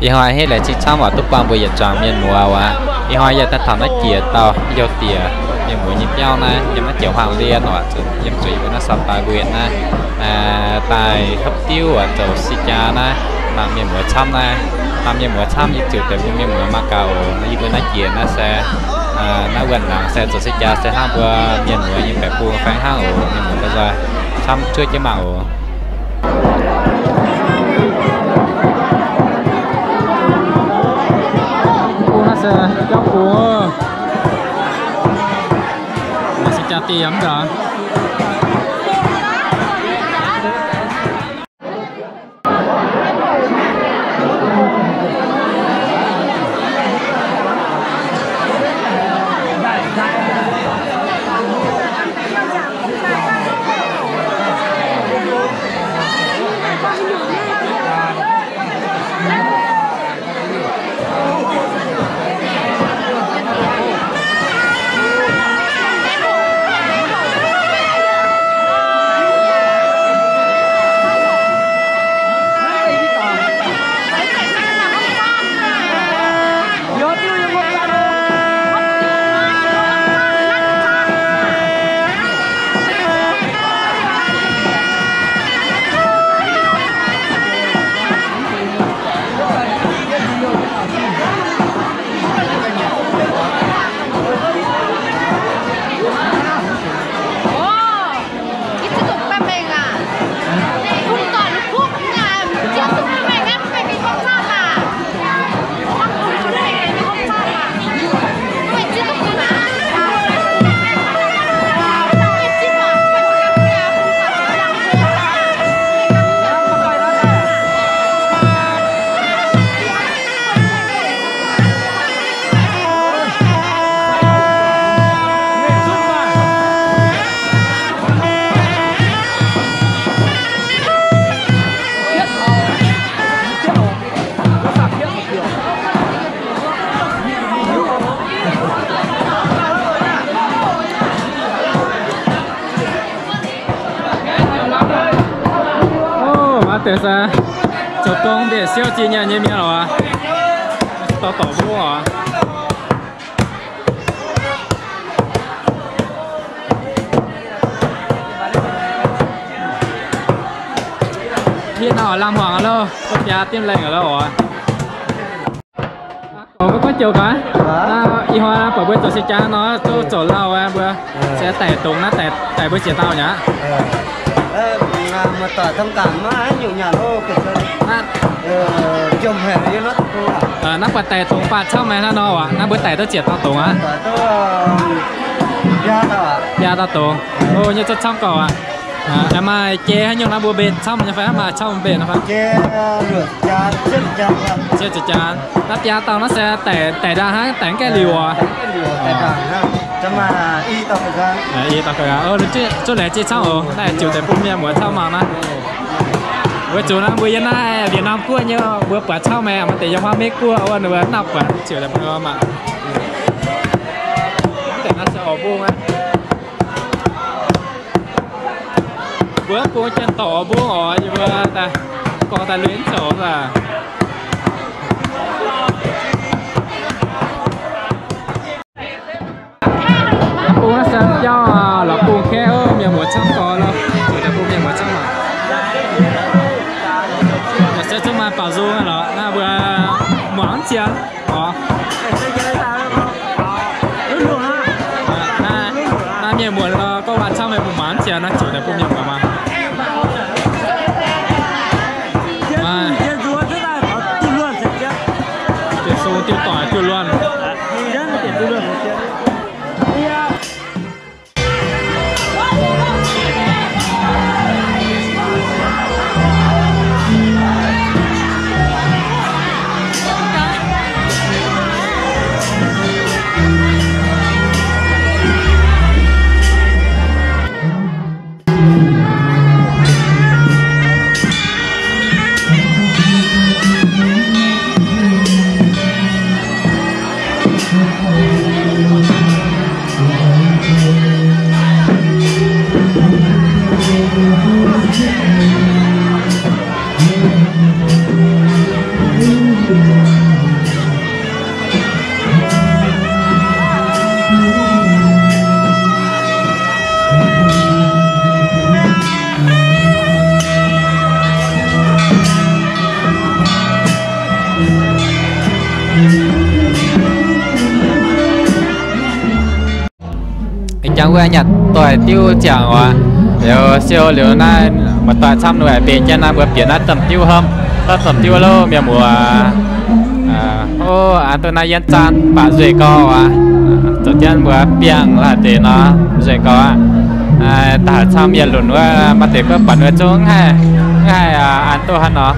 Ih hnoi hitv laengz zingh camv oc, duqv buangh mbuo yietc zuangx mienh muoz oc. Ih hnoi yie daaih taux naaiv jiex dauh youh diex mienh muoz nyei biauv naaiv, yiem naaiv jiex huaang-ndiev oc, yiem zuqc yiem naaiv South Taiwan naaiv, daaih hopv diuv oc, zoux si jaa naaiv, mangc mienh muoz camv naaiv. Mangc mienh muoz camv, yie ziouc deix bun mienh muoz mangc gaax oc. Yie mbuo naaiv jiex naaiv se naaiv wuonh laangz se zoux si jaa se hnangv mbuo mienh muoz nyei baeqc bung faeng hnangv oc. Mienh muoz la'nzoih camv cuotv jienv mangc oc. Bung naaiv se biauv bung oc. Naaiv se jaa-dingh yaac mv nzauc. Ov, maaih deix se zoux gong mbienc siouv zinh nyaanh nyei mienh oc. Dorh dorc mbuo oc. Hitv nor lamh hmuangx loh, biaa dimv laengh loh oc. Gorngv mbuo gorngv joux gaax, ih hnoi buatc mbuo zoux se jaa nor, zoux lauh mbuo se daic dongz naaiv, daic mbuo ziex dauh nyei aqv. Naaiv buatc daic dongz baac camv maaih hnangv nor aqv. Naaiv mbuo daic duqv ziex dauh dongz aqv. Biaa dauh dongz. O, nyei camv gauh aqv. Maaih jei haaix nyungc naaiv mbuo mbenc camv nyei fai maaih camv mbenc fai? Cietv ziepc jaa. Naaiv biaa dauh naaiv se daic ndaangc hnangv, daic mv gaengh liuz oc. Zuqc laengz zingh camv oc. Naaiv ziouc deix bun mienh muoz camv mangc naaiv. Weic zuqc naaiv mbuo yiem naaiv Việt Nam guoqv nyei, mbuo buatc camv maaih, maaih deix yiem Hoa Meiv guoqv wuov, ninh mbuo mv nangc buatc, ziouc deix bun mbuo mangc. Mv deix naaiv se oix mbungh aqv. Mbuo bungx jienv dorc mbungh oc, yie mbuo daaih gorngv daaih lui mv zoux aqv. Bungx naaiv se jauv lorz bungx kaeqv, mienh muoz camv gorx loh, zuqc daaih bun mienh muoz camv mangc. Se zungv maaih baaux nzung aqv lorqc, naaiv mbuo muangx mv ziangx oc. Naaiv mienh muoz gorngv waac camv, meih mbuo muangx mv ziangx, naaiv ziouc daaih bun mienh muoz mangc. Diuh sung diuh doic diuh luonh. Jangx wuov nyanc doic diuv ziangx oc. Liuz siou liuz naaiv muoz-doic camv ninh mbuo benx jienv naaiv mbuo bieqc naaiv domh diuv hopv, naaiv domh diuv lo mienh muoz. Ov, an duqv naaiv yienv zaanv baac nzueic gau oc. Zoux jienv mbuo biangh laaix deix nor nzueic gau aqv. Daaih camv mienh lunc wuov maaih deix gorngv buatc wuov zungv haih, haih an duqv hnangv nor.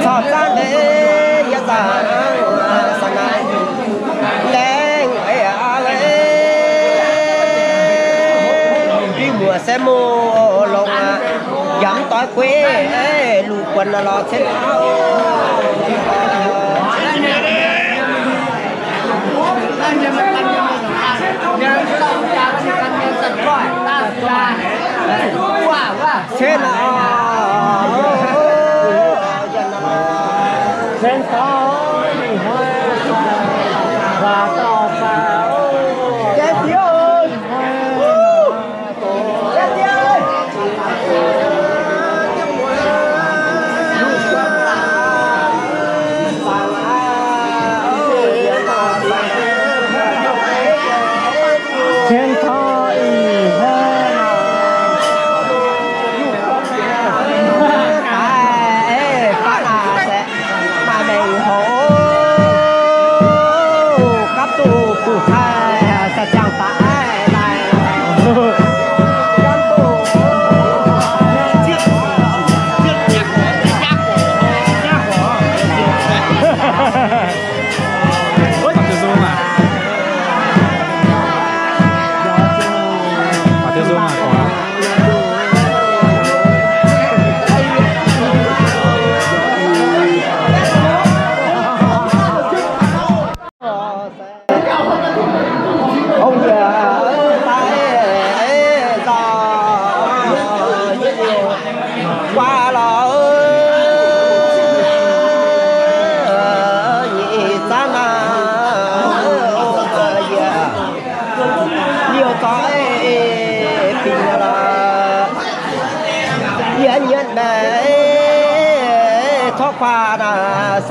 Corc zaanv leiz yie zaangc saanaanx laengz, aa, mbuo muoc se mouc longx aqv. Yaac mv doix gueix, luc buonc lorz cen aqv. Cen aqv.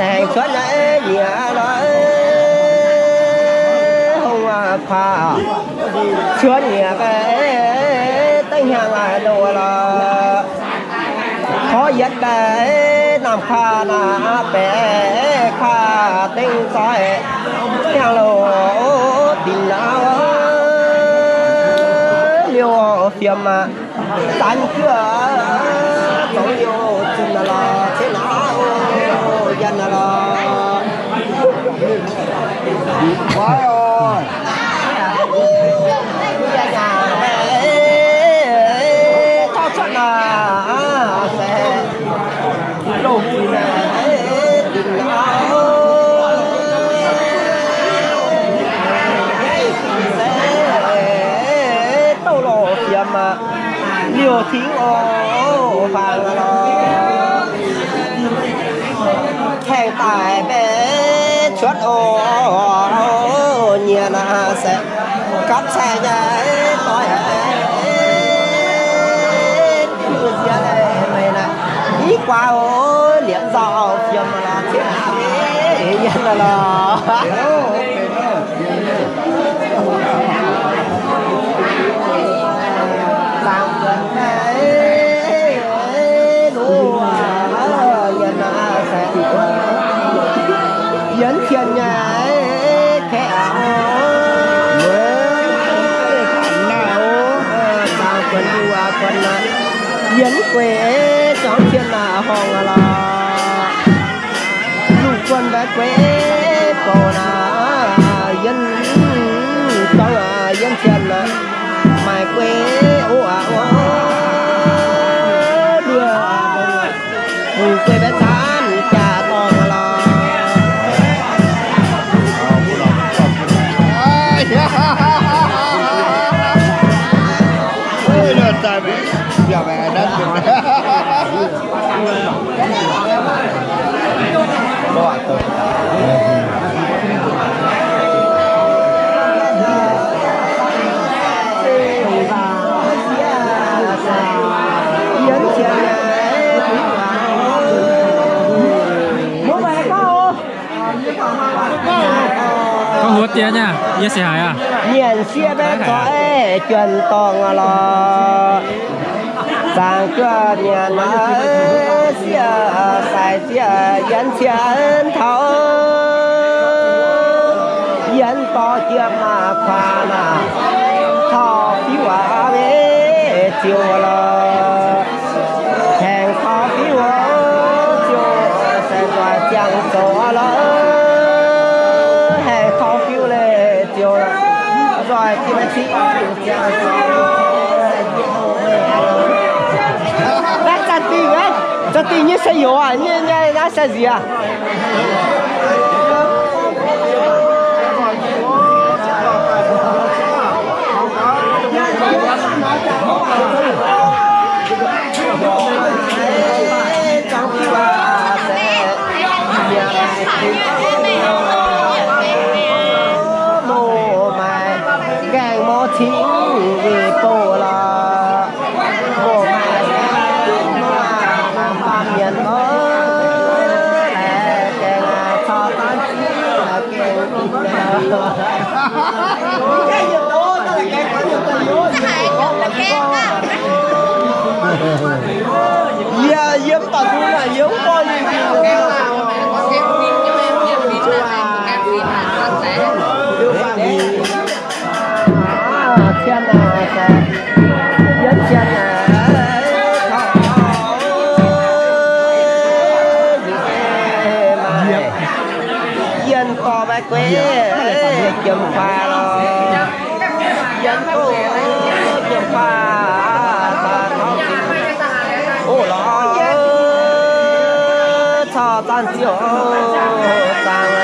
Aengx cuotv naaiv nyiec lorqc, hungh kuaax cuotv nyiec, dengv hnyangx laaix ndoh lorqc. Tov yietv daaih namh kuaax naaic baeqc kuaax dengv zoih hnyangx loh dinc aqv, liouh fiem aqv. Zanx juov zoux liouh zunc lorqc, cen aqv, yienh lorqc. Douh loh fiem aqv, liouh tingv oc, faang lorqc. Haengh daaih mbenc cuotv oc, nyiec naaic se gapv caih nyei doic, nziex meih naaic, i guaax oc, liepc nzauh fiem lorqc, ciev yienh lorqc. Yienx cien nyei kaeqv aqv. Yienx gueix zuangx cien naaic horngh lorqc. Lungh guon mbaeqc gueix bouc naaic, yienx dorngx yienx cien naaic, maaih gueix oc aqv, mbuo gueix mbaeqc zaanv jaax dorngx lorqc. Gorngv huotv diex nyei, yie se haiz aqv. Mienh sieqv mbaeqc zoih juonh dorngh lorqc. Zaangc juonh mienh sieqv sai sieqv yienx cien taux, yienx dorh jiem kuaax naaic, taux fiuv aqv, ziouc lorqc. Haengh taux fiuv ziouc se nzoih ziangh zoux lorqc. Haengh taux fiuv leiz ziouc nzoih jiem ciqv ziangh zoux. Naaiv zanh dingh, zanh dingh nyei se youz aqv, nyei nyei naaiv se nziex. Mouc maaih gaengh mor cingx weic bouh lorqc. Mouc maaih gaengh mor, faam mienh mor, laih gaengh corc daan ziex gaengh. Yie, yie mv baac mbuo naaic yie mv gorngv nyei. Yienh dorh maiv gueix jiem faax lorqc. Yienh dorh jiem faax, o lorqc, corc zanc ziouc zaangc,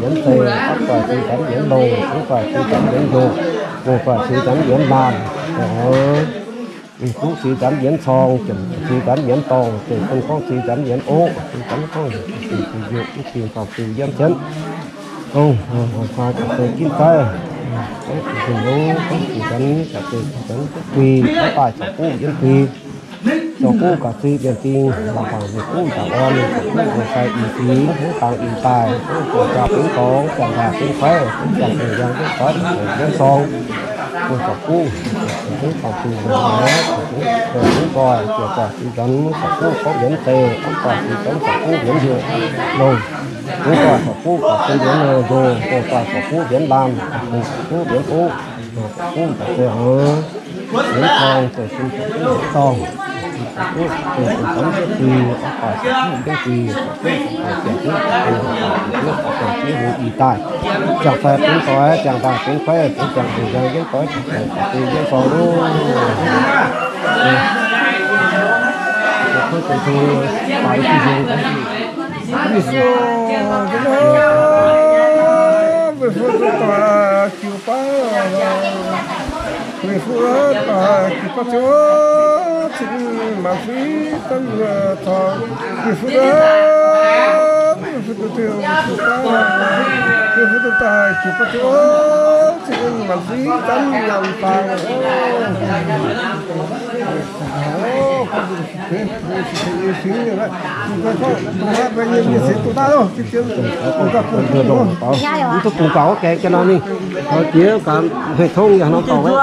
yienx zeih, faatv guaax cix zanc yienx longh, zungv guaax cix zanc yienx njoh, mouh guaax cix zanc yienx laanh, zuqv cix zanc yienx corng, jomc cix zanc yienx dorngh, deic-bung gorngv cix zanc yienx oqv, cix zanc gorngv cix yuqc, mv dingh faam-diuh yiem jienv. Dongh, aa, ginv zaaiv Gorngv zuqc nzunc longx, gorngv zuqc nzuonx, jaax deix zuqc nzuonx duqv guih, gorngv daaih corc buv yienv guih. Corc buv gaax zuiz mienh ding, laangc baangc mienh buv jangc orn, corc buv mbuo sai ih fingx, hmuangv dangx ih daaih, hmuangv buoz jaa benx dorngx, ziangh daaih benx kuaaiv, ziangh daaih yangh jienv doiv, ziangh daaih yienv sorng. Mbuo corc buv, corc buv corc zuiz nzuonx, corc buv zoih, zoih zuiz nzuonx, corc buv gorngv yienv zeih, gorngv doic zuiz nzuonx, corc buv yienv hieh longh. Mbuo doic corc buv gaax zuiz nzuonx nzoh, mbuo doic corc buv yienv laanh, corc buv yienv uv, corc buv gaax zuiz hnoi, yienv torng, zuiz sin corc buv yienv dorngh, corc buv zuiz nzuonx jienv guih, gorngv doic corc buv yienv guih, corc buv ziangh jienv guih, corc buv ziangh jienv hungh ih daaih. Ziangh sai benx doic, ziangh daaih benx kuaaiv, benx ziangh daaih yangh jienv doiv, ziangh daaih benx yienv sorng loh. Weic fuqv duqv daaih jiu baav, weic fuqv daaih jiu baav ziouc cin maanc fingx zanv taux, weic fuqv daaih, weic fuqv duqv jiu baav, weic fuqv duqv daaih jiu baav ziouc cin maanc fingx zanv yangh dangh. Mv duqv bungx gaux wuov gaengh jienv nor mingh, jiex gaax hmei tongv yaac norm dorngx.